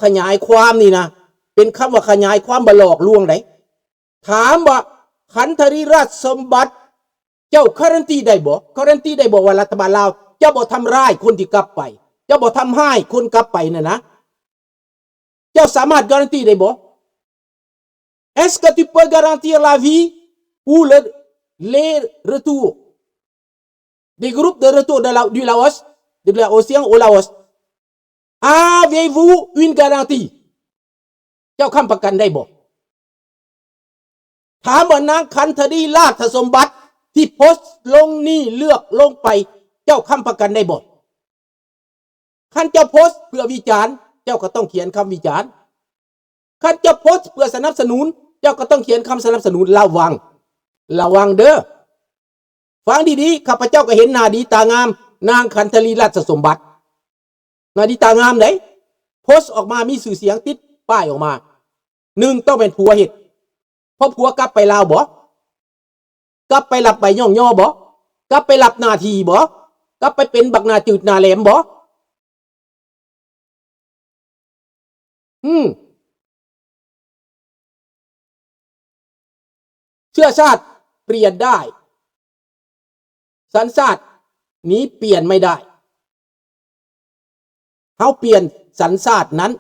ຂະຫຍາຍຄວາມນີ້ນະ ເປັນຄຳວ່າຂະຫຍາຍຄວາມ ບໍ່ຫຼອກລວງໃດ໋. ຖາມວ່າ ຂັນທະລີລາຊສົມບັດ ເຈົ້າກາຣັນຕີໄດ້ບໍ່? ກາຣັນຕີໄດ້ບໍ່ວ່າລັດຖະບານລາວຈະບໍ່ທຳຮ້າຍຄົນທີ່ກັບໄປ, ຈະບໍ່ທຳຮ້າຍຄົນກັບໄປນັ້ນນະ? ເຈົ້າສາມາດກາຣັນຕີໄດ້ບໍ່? Est-ce que tu peux garantir la vie pour le, les retours des groupes de retour de la, du Laos, de l'océan au Laos? Avez-vous une garantie? ເຈົ້າຄ້ຳປະກັນໄດ້ບໍ່? ຖາມວ່ານາງຂັນທະລີລາຊສົມບັດທີ່ໂພສລົງນີ້ ເລືອກລົງໄປ ເຈົ້າຄ້ຳປະກັນໄດ້ບໍ່? ຄັນເຈົ້າໂພສເພື່ອວິຈານ ເຈົ້າກໍຕ້ອງຂຽນຄຳວິຈານ. ຄັນເຈົ້າໂພສເພື່ອສະໜັບສະໜູນ ເຈົ້າກໍຕ້ອງຂຽນຄຳສະໜັບສະໜູນ. ລະວັງ, ລະວັງເດີ້. ຟັງດີໆ, ຂ້າພະເຈົ້າກໍເຫັນໜ້າດີຕາງາມ ນາງຂັນທະລີລາຊສົມບັດ. ໜ້າດີຕາງາມເດ້. ໂພສອອກມາມີຊື່ສຽງ ຕິດປ້າຍອອກມາ. ໜຶ່ງ ຕ້ອງແມ່ນຜົວເຮັດ. ເພາະຜົວກັບໄປລາວບໍ? ກັບໄປຮັບໃບຍ້ອງຍໍບໍ? ກັບໄປຮັບໜ້າທີ່ບໍ? ກັບໄປເປັນບັກໜ້າຈືດໜ້າແຫຼມບໍ? ອືມ. ເຊື້ອຊາດປ່ຽນໄດ້, ສັນຊາດນີ້ປ່ຽນໄມ່ໄດ້. ເຮົາປ່ຽນສັນຊາດນັ້ນ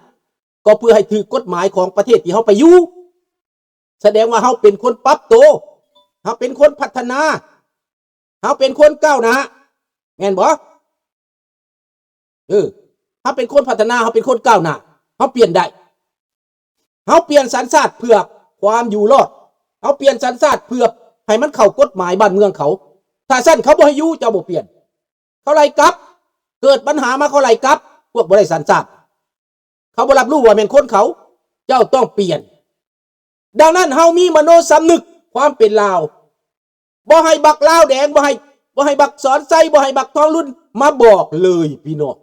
ກໍເພື່ອໃຫ້ຖືກກົດໝາຍຂອງປະເທດທີ່ເຮົາໄປຢູ່. ສະແດງວ່າເຮົາເປັນຄົນປັບໂຕ, ເຮົາເປັນຄົນພັດທະນາ, ເຮົາເປັນຄົນກ້າວໜ້າ, ແມ່ນບໍ່? ເອີ ເຮົາເປັນຄົນພັດທະນາ, ເຮົາເປັນຄົນກ້າວໜ້າ, ເຮົາປ່ຽນໄດ້. ເຮົາປ່ຽນສັນຊາດເພື່ອຄວາມຢູ່ລອດ, ເຮົາປ່ຽນສັນຊາດເພື່ອໃຫ້ມັນເຂົ້າກົດໝາຍບ້ານເມືອງເຂົາ. ຖ້າຊັ້ນເຂົາບໍ່ໃຫ້ຢູ່, ເຈົ້າບໍ່ປ່ຽນ, ເຂົາໄລ່ກັບ, ເກີດບັນຫາມາເຂົາໄລ່ກັບ, ພວກບໍ່ໄດ້ສັນຊາດ. ເຂົາບໍ່ຮັບຮູ້ວ່າແມ່ນຄົນເຂົາ, ເຈົ້າຕ້ອງປ່ຽນ. ດັ່ງນັ້ນ ເຮົາມີມະໂນສຳນຶກຄວາມເປັນລາວ, ບໍ່ໃຫ້ບັກລາວແດງ, ບໍ່ໃຫ້, ບໍ່ໃຫ້ບັກສອນໄຊ, ບໍ່ໃຫ້ບັກທອງລຸນມາບອກເລີຍພີ່ນ້ອງ.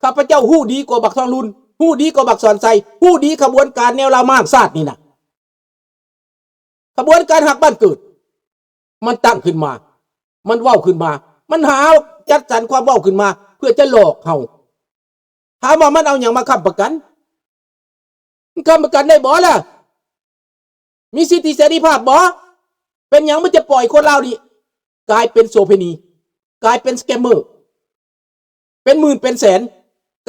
ຂ້າພະເຈົ້າຮູ້ດີກວ່າບັກທອງລຸນ, ຮູ້ດີກວ່າບັກສອນໄຊ, ຮູ້ດີຂະບວນການແນວລາວມາກຊາດນີ້ນະ. ຂະບວນການຮັກບ້ານເກີດ ມັນຕັ້ງຂຶ້ນມາ, ມັນເວົ້າຂຶ້ນມາ, ມັນຫາຈັດສັນຄວາມເວົ້າຂຶ້ນມາເພື່ອຈະຫຼອກເຮົາ. ຖາມວ່າມັນເອົາຫຍັງມາຄ້ຳປະກັນ? ມັນຄ້ຳປະກັນໄດ້ບໍ່ລະ? ມີສິດທິເສລີພາບບໍ່? ເປັນຫຍັງມັນຈະປ່ອຍຄົນລາວນີ້ກາຍເປັນໂສເພນີ, ກາຍເປັນສະແກມເມີ? ເປັນໝື່ນເປັນແສນ,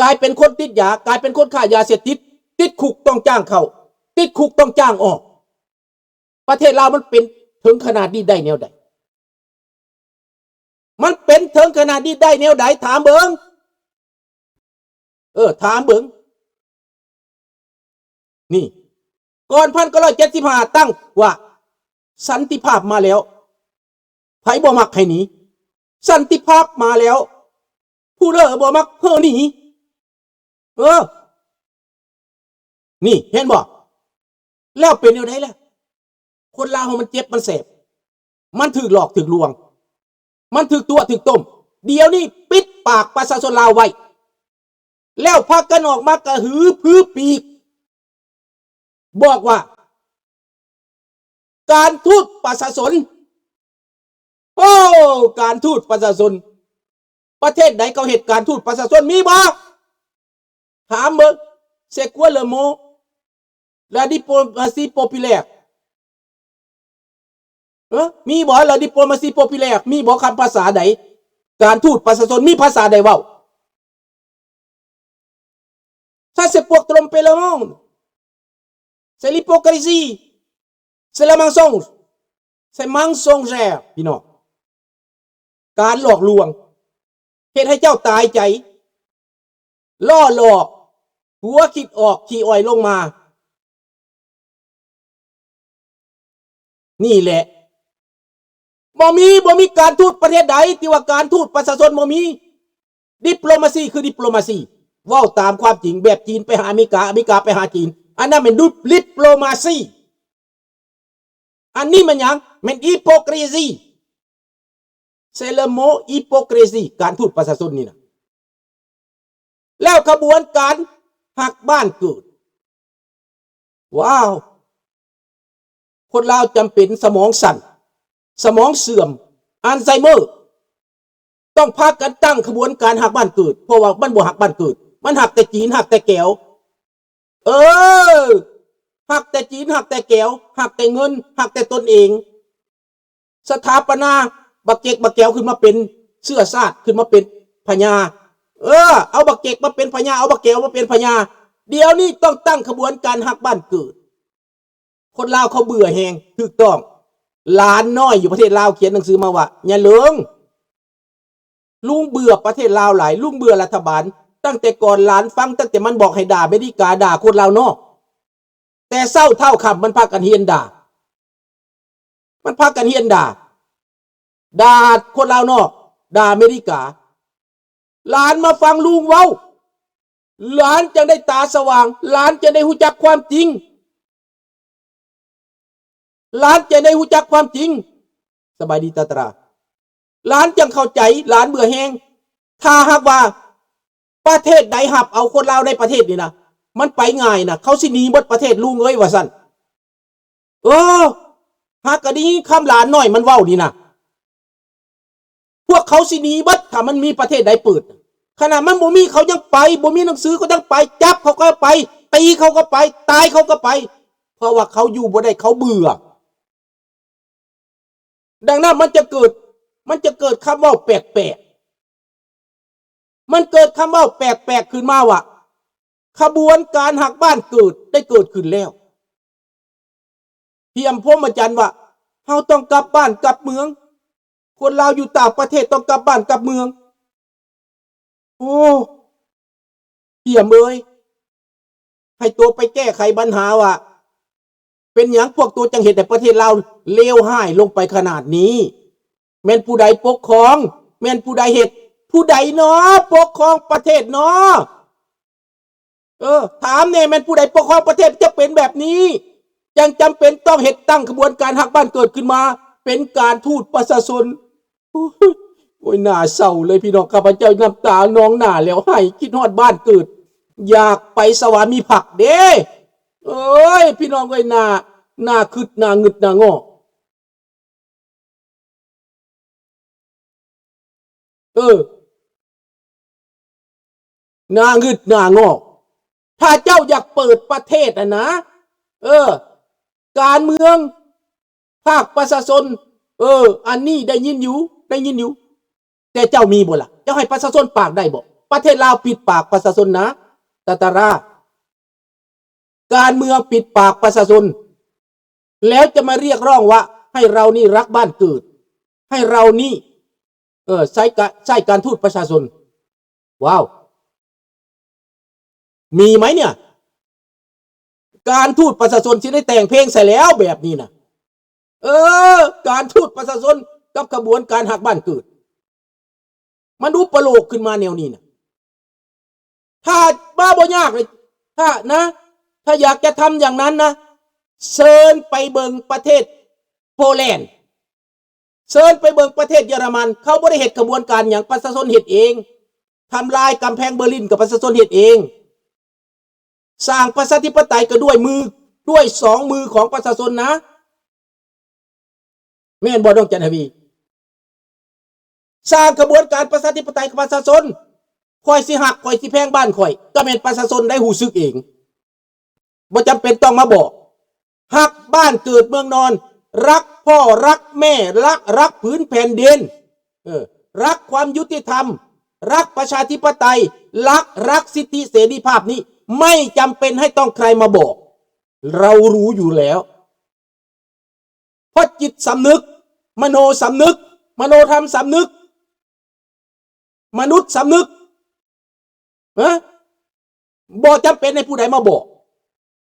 ກາຍເປັນຄົນຕິດຢາ, ກາຍເປັນຄົນຄ້າຢາເສບຕິດ, ຕິດຄຸກຕ້ອງຈ້າງເຂົ້າ, ຕິດຄຸກຕ້ອງຈ້າງອອກ. ປະເທດລາວມັນເປັນເຖິງຂະໜາດນີ້ໄດ້ແນວໃດ? ມັນເປັນເຖິງຂະໜາດນີ້ໄດ້ແນວໃດ? ຖາມເບິ່ງ. ເອີ, ຖາມເບິ່ງ. ນີ້ ກ່ອນພັນເກົ້າຮ້ອຍເຈັດສິບຫ້າຕັ້ງວ່າ ສັນຕິພາບມາແລ້ວ ໃຜບໍ່ມັກໃຫ້ໜີ, ສັນຕິພາບມາແລ້ວ ຜູ້ເລີບໍ່ມັກເຮີໜີ. ເອີ ນີ້ເຫັນບໍ່? ແລ້ວເປັນແນວໃດລະ? ຄົນລາວເຮົາມັນເຈັບ ມັນແສບ, ມັນຖືກຫຼອກຖືກລວງ, ມັນຖືກຕົວະຖືກຕົ້ມ. ດຽວນີ້ປິດປາກປະຊາຊົນລາວໄວ້ ແລ້ວພາກັນອອກມາກະຫືອຜືປີກ ບອກວ່າ ການທູດປະຊາຊົນ. ໂອ້ ການທູດປະຊາຊົນ, ປະເທດໃດເຂົາເຮັດການທູດປະຊາຊົນ ມີບໍ່? ຖາມເບິ່ງ. C'est quoi le mot? La diplomatie populaire. ເອີ ມີບໍ່ la diplomatie populaire? ມີບໍ່ຄຳພາສາໃດ? ການທູດປະຊາຊົນ ມີພາສາໃດເວົ້າ? Ça, c'est pour tromper le monde. C'est l'hypocrisie. C'est le mensonge. C'est mensongère, ພີ່ນ້ອງ. ການຫຼອກລວງ ເຮັດໃຫ້ເຈົ້າຕາຍໃຈ, ລໍ້ຫຼອກ, ຫົວຄິດອອກຂີ້ອອຍລົງມາ. ນີ້ແຫຼະ ບໍ່ມີ, ບໍ່ມີການທູດປະເທດໃດທີ່ວ່າການທູດປະຊາຊົນບໍ່ມີ. ດິບໂປລະມາຊີຄືດິບໂປລະມາຊີ, ເວົ້າຕາມຄວາມຈິງ, ແບບຈີນໄປຫາອາເມລິກາ, ອາເມລິກາໄປຫາຈີນ, ອັນນັ້ນແມ່ນດິບໂປລະມາຊີ. ອັນນີ້ແມ່ນຫຍັງ? ແມ່ນ hypocrisie. C'est le mot hypocrisie, ການທູດປະຊາຊົນນີ້ນະ. ແລ້ວຂະບວນການຮັກບ້ານເກີດ, ວ້າວ, ຄົນລາວຈຳເປັນສະໝອງສັ້ນ, ສະໝອງເສື່ອມ, ອັນໄຊເມີ, ຕ້ອງພາກັນຕັ້ງຂະບວນການຮັກບ້ານເກີດ, ເພາະວ່າມັນບໍ່ຮັກບ້ານເກີດ, ມັນຮັກແຕ່ຈີນ ຮັກແຕ່ແກວ. ເອີ ຮັກແຕ່ຈີນ ຮັກແຕ່ແກວ ຮັກແຕ່ເງິນ ຮັກແຕ່ຕົນເອງ. ສະຖາປະນາບັກເຈັກບັກແກວຂຶ້ນມາເປັນເຊື້ອຊາດ ຂຶ້ນມາເປັນພະຍາ. ເອີ ເອົາບັກເຈັກມາເປັນພະຍາ ເອົາບັກແກວມາເປັນພະຍາ. ດຽວນີ້ຕ້ອງຕັ້ງຂະບວນການຮັກບ້ານເກີດ. ຄົນລາວເຂົາເບື່ອແຮງ. ຖືກຕ້ອງ. ຫຼານນ້ອຍຢູ່ປະເທດລາວຂຽນໜັງສືມາວ່າ ຍາເລີງ ລຸງເບື່ອປະເທດລາວຫຼາຍ, ລຸງເບື່ອລັດຖະບານ. ຕັ້ງແຕ່ກ່ອນຫຼານຟັງ, ຕັ້ງແຕ່ມັນບອກໃຫ້ດ່າອາເມລິກາ, ດ່າຄົນລາວນອກ. ແຕ່ເຊົ້າເທົ່າຄ່ຳມັນພາກັນຮຽນດ່າ, ມັນພາກັນຮຽນດ່າ, ດ່າຄົນລາວນອກ, ດ່າອາເມລິກາ. ຫຼານມາຟັງລຸງເວົ້າ, ຫຼານຈຶ່ງໄດ້ຕາສະຫວ່າງ, ຫຼານຈຶ່ງໄດ້ຮູ້ຈັກຄວາມຈິງ. ຫຼານຈະໄດ້ຮູ້ຈັກຄວາມຈິງ. ສະບາຍດີຕາຕະລາ. ຫຼານຈັ່ງເຂົ້າໃຈ, ຫຼານເບື່ອແຮງ. ຖ້າຫາກວ່າປະເທດໃດຮັບເອົາຄົນລາວໃນປະເທດນີ້ນະ, ມັນໄປງ່າຍນະ, ເຂົາຊິໜີເບິດປະເທດລຸງເອີຍ ວ່າຊັ້ນ. ເອີ, ຫາກກະໄດ້ຍິນຄຳຫຼານນ້ອຍມັນເວົ້ານີ້ນະ. ພວກເຂົາຊິໜີເບິດ ຖ້າມັນມີປະເທດໃດເປີດ. ຂະໜາດມັນບໍ່ມີເຂົາຍັງໄປ, ບໍ່ມີໜັງສືເຂົາຍັງໄປ, ຈັບເຂົາກໍໄປ, ຕີເຂົາກໍໄປ, ຕາຍເຂົາກໍໄປ, ເພາະວ່າເຂົາຢູ່ບໍ່ໄດ້, ເຂົາເບື່ອ. ດັ່ງນັ້ນມັນຈະເກີດ, ມັນຈະເກີດຄຳເວົ້າແປກໆ. ມັນເກີດຄຳເວົ້າແປກໆຂຶ້ນມາວ່າ ຂະບວນການຮັກບ້ານເກີດໄດ້ເກີດຂຶ້ນແລ້ວ. ພຽມ ພົມມະຈັນ ວ່າ ເຮົາຕ້ອງກັບບ້ານກັບເມືອງ, ຄົນລາວຢູ່ຕ່າງປະເທດຕ້ອງກັບບ້ານກັບເມືອງ. ໂອ້ ພຽມເອີຍ, ໃຫ້ໂຕໄປແກ້ໄຂບັນຫາວ່າ ເປັນຫຍັງພວກໂຕຈັ່ງເຮັດໃຫ້ປະເທດລາວເລວຮ້າຍລົງໄປຂະໜາດນີ້? ແມ່ນຜູ້ໃດປົກຄອງ? ແມ່ນຜູ້ໃດເຮັດ? ຜູ້ໃດນໍປົກຄອງປະເທດນໍ? ເອີ ຖາມແດ່, ແມ່ນຜູ້ໃດປົກຄອງປະເທດ ຈະເປັນແບບນີ້? ຈັ່ງຈຳເປັນຕ້ອງເຮັດ, ຕັ້ງຂະບວນການຮັກບ້ານເກີດຂຶ້ນມາ, ເປັນການທູດປະຊາຊົນ. ໂອ້ຍ ໜ້າເສົ້າເລີຍພີ່ນ້ອງ, ຂ້າພະເຈົ້ານ້ຳຕານອງໜ້າແລ້ວ, ໄຫ້ຄິດຮອດບ້ານເກີດ, ຢາກໄປສະຫວາມີພັກເດ້. ໂອ້ຍ ພີ່ນ້ອງເອີຍ, ໜ້າ, ໜ້າຄຶດ, ໜ້າງຶດ, ໜ້າງໍ. ເອີ ໜ້າງຶດໜ້າງໍ. ຖ້າເຈົ້າຢາກເປີດປະເທດຫັ້ນນະ, ເອີ ການເມືອງ, ພາກປະຊາຊົນ, ເອີ ອັນນີ້ໄດ້ຍິນຢູ່, ໄດ້ຍິນຢູ່, ແຕ່ເຈົ້າມີບໍ່ລະ? ເຈົ້າໃຫ້ປະຊາຊົນປາກໄດ້ບໍ່? ປະເທດລາວປິດປາກປະຊາຊົນນະ, ຕາຕາລາ. ການເມືອງປິດປາກປະຊາຊົນ ແລ້ວຈະມາຮຽກຮ້ອງວ່າ ໃຫ້ເຮົານີ້ຮັກບ້ານເກີດ, ໃຫ້ເຮົານີ້ ເອີ ໃຊ້ການ, ໃຊ້ການທູດປະຊາຊົນ. ວ້າວ ມີໄໝເນຍ? ການທູດປະຊາຊົນຊິໄດ້ແຕ່ງເພງໃສ່ແລ້ວແບບນີ້ນະ. ເອີ ການທູດປະຊາຊົນກັບຂະບວນການຮັກບ້ານເກີດ. ມັນອຸປະໂລກຂຶ້ນມາແນວນີ້ນະ. ຖ້າມາບໍ່ຍາກເລີຍ, ຖ້ານະ, ຖ້າຢາກຈະທຳຢ່າງນັ້ນນະ, ເຊີນໄປເບິ່ງປະເທດໂປແລນ, ເຊີນໄປເບິ່ງປະເທດເຢຍລະມັນ, ເຂົາບໍ່ໄດ້ເຮັດຂະບວນການຫຍັງ, ປະຊາຊົນເຮັດເອງ. ທຳລາຍກຳແພງເບີລິນກໍປະຊາຊົນເຮັດເອງ. ສ້າງປະຊາທິປະໄຕກໍດ້ວຍມື, ດ້ວຍສອງມືຂອງປະຊາຊົນນະ. ແມ່ນບໍ່ ນ້ອງຈັນທະວີ? ສ້າງຂະບວນການປະຊາທິປະໄຕຂອງປະຊາຊົນ. ຂ້ອຍຊິຮັກ, ຂ້ອຍຊິແພງບ້ານຂ້ອຍ, ກໍແມ່ນປະຊາຊົນໄດ້ຮູ້ສຶກເອງ. ບໍ່ຈຳເປັນຕ້ອງມາບອກ. ຮັກບ້ານເກີດເມືອງນອນ, ຮັກພໍ່, ຮັກແມ່, ລັກ, ຮັກຜືນແຜ່ນດິນ, ເອີ, ຮັກຄວາມຍຸຕິທຳ, ຮັກປະຊາທິປະໄຕ, ລັກ, ຮັກສິດທິເສລີພາບນີ້ ໄມ່ຈຳເປັນໃຫ້ຕ້ອງໃຄມາບອກ. ເຮົາຮູ້ຢູ່ແລ້ວ. ເພາະຈິດສຳນຶກ, ມະໂນສຳນຶກ, ມະໂນທຳສຳນຶກ, ມະນຸດສຳນຶກ, ຮະ? ບໍ່ຈຳເປັນໃຫ້ຜູ້ໃດມາບອກ.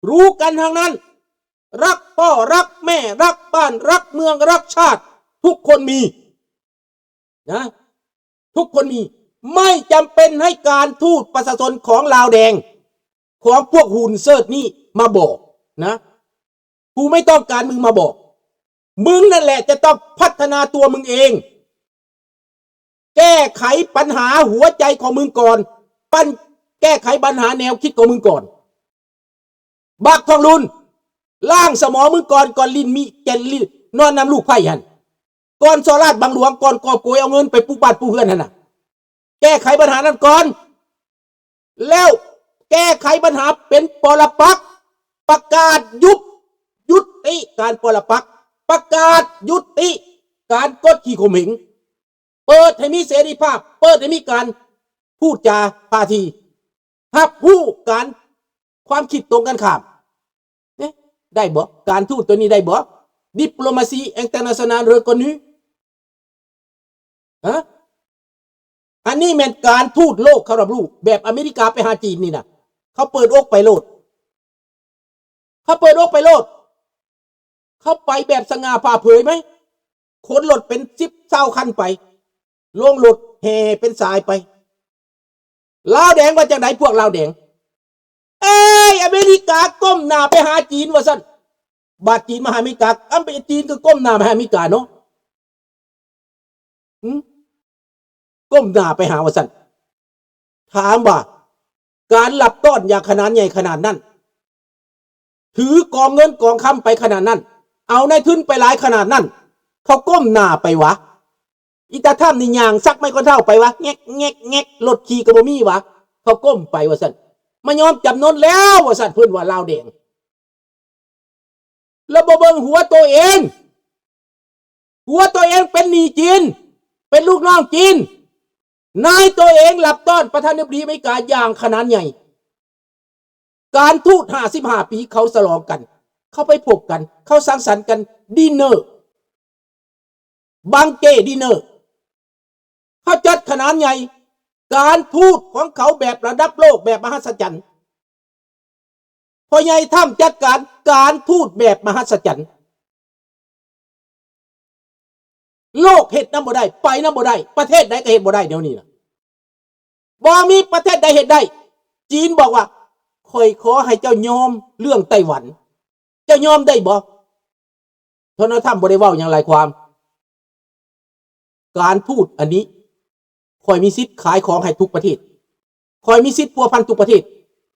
ຮູ້ກັນທັງນັ້ນ. ຮັກພໍ່, ຮັກແມ່, ຮັກບ້ານ, ຮັກເມືອງ, ຮັກຊາດ, ທຸກຄົນມີ. ນະ ທຸກຄົນມີ. ໄມ່ຈຳເປັນໃຫ້ການທູດປະຊາຊົນຂອງລາວແດງ ຂອງພວກຫຸ່ນເຊີດນີ້ມາບອກນະ. ກູໄມ່ຕ້ອງການມຶງມາບອກ. ມຶງນັ້ນແຫຼະຈະຕ້ອງພັດທະນາຕົວມຶງເອງ. ແກ້ໄຂບັນຫາຫົວໃຈຂອງມຶງກ່ອນ. ປັນ ແກ້ໄຂບັນຫາແນວຄິດຂອງມຶງກ່ອນ. ບັກທອງລຸນ, ລ້າງສະໝອງມຶງກ່ອນ, ກ່ອນຫຼິ້ນມີແກ່ນຫຼິ້ນນອນນຳລູກໃພ້ຫັ້ນ, ກ່ອນສໍ້ລາດບັງຫຼວງ, ກ່ອນກອບໂກຍເອົາເງິນໄປປຸກບ້ານປຸກເຮືອນຫັ້ນນະ, ແກ້ໄຂບັນຫານັ້ນກ່ອນ. ແລ້ວແກ້ໄຂບັນຫາເປັນປະລະປັກ, ປະກາດຢຸດ ຍຸຕິການປະລະປັກ, ປະກາດຍຸຕິການກົດຂີ່ຂົ່ມເຫງ, ເປີດໃຫ້ມີເສລີພາບ, ເປີດໃຫ້ມີການ ພູດຈາພາທີ ຮັບຮູ້ການ ຄວາມຄິດຕົງກັນຂ້າມ. ເອີ ໄດ້ບໍ່? ການທູດໂຕນີ້ໄດ້ບໍ່? Diplomatie internationale reconnue ຮະ? ອັນນີ້ແມ່ນການທູດໂລກເຂົາຮັບຮູ້, ແບບອາເມລິກາໄປຫາຈີນນີ້ນະ, ເຂົາເປີດອົກໄປໂລດ. ເຂົາເປີດອົກໄປໂລດ. ເຂົາໄປແບບສະຫງ່າຜ່າເຜີຍໄໝ? ຂົນລົດເປັນສິບຊາວຄັນໄປ, ລົງລົດແຫ່ເປັນສາຍໄປ. ລາວແດງວ່າຈັ່ງໃດ? ພວກລາວແດງ, ເອີຍ ອາເມລິກາກົ້ມໜ້າໄປຫາຈີນວ່າຊັ້ນ, ບາດຈີນມາຫາອາເມລິກາ, ອາເມ ຈີນກໍກົ້ມໜ້າໄປຫາອາເມລິກາເນາະ. ຫຶ? ກົ້ມໜ້າໄປຫາວ່າຊັ້ນ. ຖາມວ່າການລັບຕ້ອນຢ່າງຂະໜານໃຫຍ່ຂະໜາດນັ້ນ, ຖືກອງເງິນກອງຄຳໄປຂະໜາດນັ້ນ, ເອົານາຍທຶນໄປຫຼາຍຂະໜາດນັ້ນ, ເຂົາກົ້ມໜ້າໄປຫວາ? ອີຕາທຳນີ້ຍ່າງຊັກໄມ້ກວາດເທົ້າໄປຫວາ? ແງກ ແງກ ແງກ, ລົດຂີ່ກໍບໍ່ມີຫວາ? ເຂົາກົ້ມໄປວ່າຊັ້ນ. ມາຍອມຈຳນົນແລ້ວວ່າຊັ້ນ, ເພິ່ນວ່າລາວແດງ. ແລ້ວບໍ່ເບິ່ງຫົວໂຕເອງ, ຫົວໂຕເອງເປັນໜີ້ຈີນ, ເປັນລູກນ້ອງຈີນ, ນາຍໂຕເອງລັບຕ້ອນປະທານາທິບໍດີອາເມລິກາຢ່າງຂະໜານໃຫຍ່. ການທູດຫ້າສິບຫ້າປີເຂົາສະຫຼອງກັນ, ເຂົາໄປພົບກັນ, ເຂົາສັງສັນກັນ, ດິນເນີ, ບັງເກດິນເນີ, ເຂົາຈັດຂະໜານໃຫຍ່. ການທູດຂອງເຂົາແບບລະດັບໂລກ, ແບບມະຫັດສະຈັນ. ພໍ່ໃຫຍ່ທຳຈັດການການທູດແບບມະຫັດສະຈັນ. ໂລກເຮັດນຳບໍ່ໄດ້, ໄປນຳບໍ່ໄດ້, ປະເທດໃດກໍເຮັດບໍ່ໄດ້ແນວນີ້ນະ. ບໍ່ມີປະເທດໃດເຮັດໄດ້. ຈີນບອກວ່າ ຂ້ອຍຂໍໃຫ້ເຈົ້າຍອມເລື່ອງໄຕ້ຫວັນ. ເຈົ້າຍອມໄດ້ບໍ່? ໂດນັລ ທຣຳບໍ່ໄດ້ເວົ້າຫຍັງຫຼາຍຄວາມ. ການທູດອັນນີ້ ຂ້ອຍມີສິດຂາຍຂອງໃຫ້ທຸກປະເທດ, ຂ້ອຍມີສິດພົວພັນທຸກປະເທດ,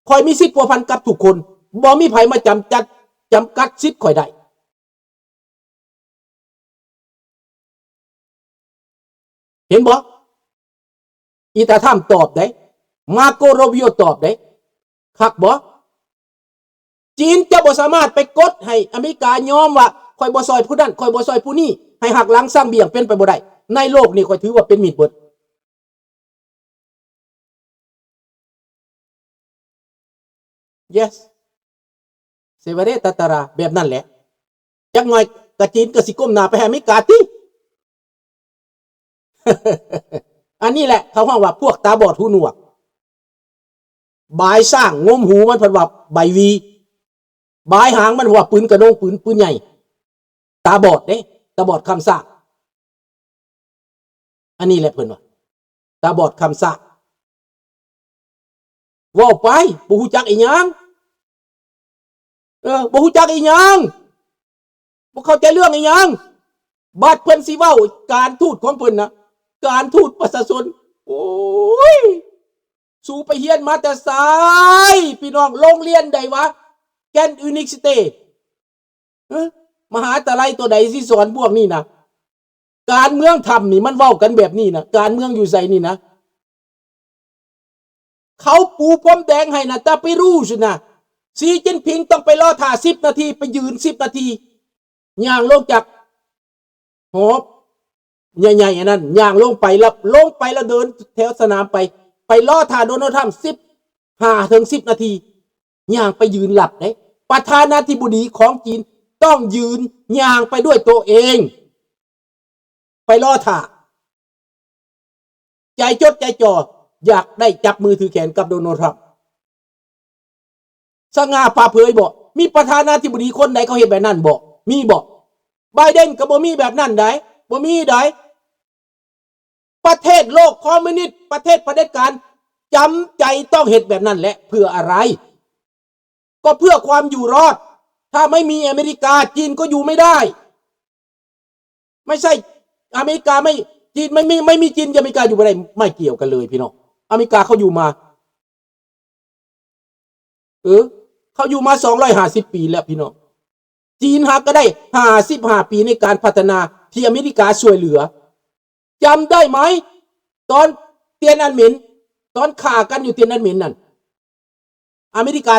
ຂ້ອຍມີສິດພົວພັນກັບທຸກຄົນ, ບໍ່ມີໃຜມາຈຳກັດ ຈຳກັດສິດຂ້ອຍໄດ້. ເຫັນບໍ່? ອີຕາທຣຳຕອບເດ້, ມາໂກໂຣບິໂອຕອບເດ້. ຄັກບໍ່? ຈີນຈະບໍ່ສາມາດໄປກົດໃຫ້ອາເມລິກາຍອມວ່າ ຂ້ອຍບໍ່ຊ່ອຍຜູ້ນັ້ນ, ຂ້ອຍບໍ່ຊ່ອຍຜູ້ນີ້, ໃຫ້ຫັກຫຼັງຊັງບຽງ, ເປັນໄປບໍ່ໄດ້. ໃນໂລກນີ້ຂ້ອຍຖືວ່າເປັນມິດເບິດ. Yes. ເຊວາເຣ ຕາຕາຣາ ແບບນັ້ນແຫຼະ. ຈັກໜ່ອຍກະຈີນກໍຊິກົ້ມໜ້າໄປຫາອາເມລິກາຕິ. ອັນນີ້ແຫຼະເຂົາຮ້ອງວ່າພວກຕາບອດຫູໜວກ. ບາຍຊ້າງງົມຫູມັນເພິ່ນວ່າໃບຫວີ, ບາຍຫາງມັນເພິ່ນວ່າປືນກະນົງ, ປືນ, ປືນໃຫຍ່. ຕາບອດເດ້, ຕາບອດຄຳຊ້າງ. ອັນນີ້ແຫຼະເພິ່ນວ່າ ຕາບອດຄຳຊ້າງ. ເວົ້າໄປ ບໍ່ຮູ້ຈັກອີຫຍັງ. ເອີ ບໍ່ຮູ້ຈັກອີຫຍັງ, ບໍ່ເຂົ້າໃຈເລື່ອງອີຫຍັງ. ບັດເພິ່ນຊິເວົ້າການທູດຂອງເພິ່ນນະ, ການທູດປະຊາຊົນ. ໂອ້ຍ ສູໄປຮຽນມາແຕ່ໃສ ພີ່ນ້ອງ? ໂລງຮຽນໃດວະ? ແກ່ນ University ເອີ ມະຫາວິທະຍາໄລຕົວໃດຊິສອນພວກນີ້ນະ? ການເມືອງທຳນີ້ມັນເວົ້າກັນແບບນີ້ນະ, ການເມືອງຢູ່ໃສນີ້ນະ? ເຂົາປູພົມແດງໃຫ້ນະ, ຕາເປຣູຊນະ. ຊີຈິ້ນຜິງຕ້ອງໄປລໍຖ້າສິບນາທີ, ໄປຢືນສິບນາທີ, ຍ່າງລົງຈາກຫໍໃຫຍ່ໆອັນນັ້ນ, ຍ່າງລົງໄປ ແລ້ວລົງໄປ ແລ້ວເດີນແຖວສະໜາມໄປ, ໄປລໍຖ້າໂດນັລ ທຣຳສິບຫ້າເຖິງສິບນາທີ, ຍ່າງໄປຢືນຮັບເດ້. ປະທານາທິບໍດີຂອງຈີນຕ້ອງຢືນຍ່າງໄປດ້ວຍໂຕເອງ. ໄປລໍຖ້າ, ໃຈຈົດໃຈຈ່ອ ຢາກໄດ້ຈັບມືຖືແຂນກັບໂດນັລ ທຣຳ. ສະຫງ່າຜ່າເຜີຍບໍ? ມີປະທານາທິບໍດີຄົນໃດເຂົາເຮັດແບບນັ້ນບໍ? ມີບໍ? ໄບເດັນກໍບໍ່ມີແບບນັ້ນໃດ໋, ບໍ່ມີໃດ໋. ປະເທດໂລກຄອມມິວນິດ, ປະເທດຜະເດັດການ ຈຳໃຈຕ້ອງເຮັດແບບນັ້ນແຫຼະ. ເພື່ອອະໄລ? ກໍເພື່ອຄວາມຢູ່ລອດ. ຖ້າໄມ່ມີອາເມລິກາ, ຈີນກໍຢູ່ໄມ່ໄດ້. ໄມ່ໃຊ່ອາເມລິກາໄມ່, ຈີນໄມ່ມີ, ໄມ່ມີຈີນ, ອາເມລິກາຢູ່ບໍ່ໄດ້. ໄມ່ກ່ຽວກັນເລີຍ ພີ່ນ້ອງ. ອາເມລິກາເຂົາຢູ່ມາ, ເອີ, ເຂົາຢູ່ມາສອງຮ້ອຍຫ້າສິບປີແລ້ວ ພີ່ນ້ອງ. ຈີນຫາກໍໄດ້ຫ້າສິບຫ້າປີໃນການພັດທະນາທີ່ອາເມລິກາຊ່ວຍເຫຼືອ. ຈຳໄດ້ໄໝ? ຕອນຕຽນອັນເໝັນ, ຕອນຂ້າກັນຢູ່ຕຽນອັນເໝັນນັ້ນ, ອາເມລິກາ